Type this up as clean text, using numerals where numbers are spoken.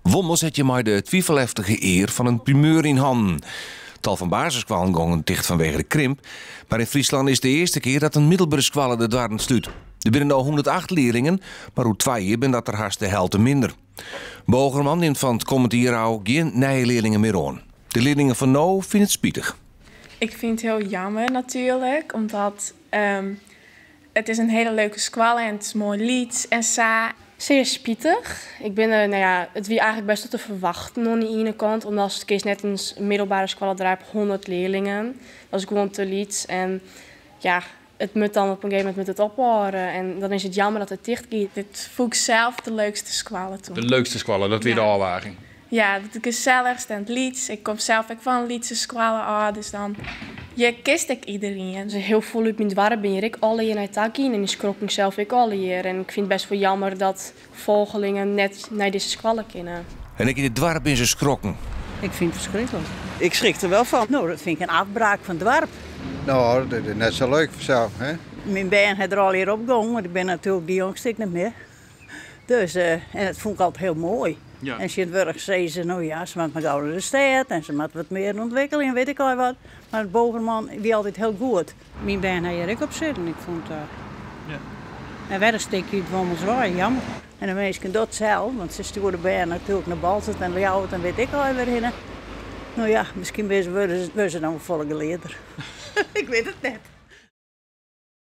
Wommels hat hjirmei de twiveleftige ear fan in primeur yn hannen. Tal fan basisskoallen gongen ticht fanwege de krimp, mar yn Fryslân is it de earste kear dat in middelbere skoalle de doarren slút. Der binne no 108 learlingen, mar oer twa jier binne dat der hast de helte minder. Bogerman nimt fan it kommend jier ôf gjin nije learlingen mear oan. De learlingen fan no fine it spitich. Ik fyn it hiel jammer natuerlik, omdat it is in hiele leuke skoalle en it is moai lyts en sa. Sear spitich. Ik bin der, no ja, it wie eigentlik best wol te ferwachten oan de iene kant, omdat kinst net in middelbere skoalle draaie op 100 learlingen. Dat is gewoan te lyts en ja, it moat dan op in gegeven momint moat it ophâlde en dan is it jammer dat it ticht giet. Dit fûn ik sels de leukste skoalle toen. De leukste skoalle, dat wie de ôfwaging? Ja, it gesellichst en it lyts. Ik kom sels ek fan in lytse skoalle ôf, dus dan je kinst ek iderien. Dus hiel folle út myn doarp bin hjir ek alle jier nei ta gien en dy skrokken sels ek alle jier. En ik fyn it best wol jammer dat folgelingen net nei dizze skoalle kinne. En ek yn it doarp binne se skrokken. Ik fyn it ferskriklik. Ik schrik der wel fan. No, dat fyn ik in afbraak fan it doarp. No, dat is net sa leuk fansels, hè? Myn bern ha der allegear op gong, want ik bin natuerlik de jongste ek net mear. Dus, en dat fûn ik altyd hiel moai. En tsjintwurdich sizze se, no ja, se moat mar gau nei de stêd en se moat wat mear ûntwikkelje en wit ik al wat. Mar it Bogerman wie altyd hiel goed. Myn bern ha hjir ek op sitten. Ik fûn it en wer in stikje út Wommels wei, jammer. En de minsken dat sels, want se stjoere de bern natuerlik nei Boalsert en Ljouwert en wit ik al wêr hinne. No ja, miskien wurde se dan wol folle gelearder. Ik wit it net.